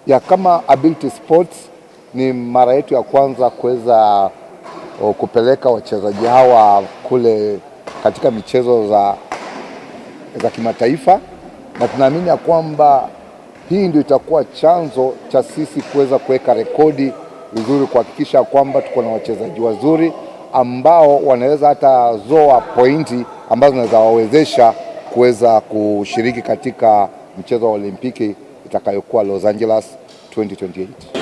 Ya kama Ability Sports ni mara yetu ya kwanza kuweza kupeleka wachezaji hawa kule katika michezo za kimataifa, na tunaamini ya kwamba hii ndio itakuwa chanzo cha sisi kuweza kuweka rekodi vizuri, kuhakikisha kwamba tuko na wachezaji wazuri ambao wanaweza hata zoa pointi ambazo zinaweza wawezesha kuweza kushiriki katika mchezo wa Olimpiki itakayokuwa Los Angeles 2028.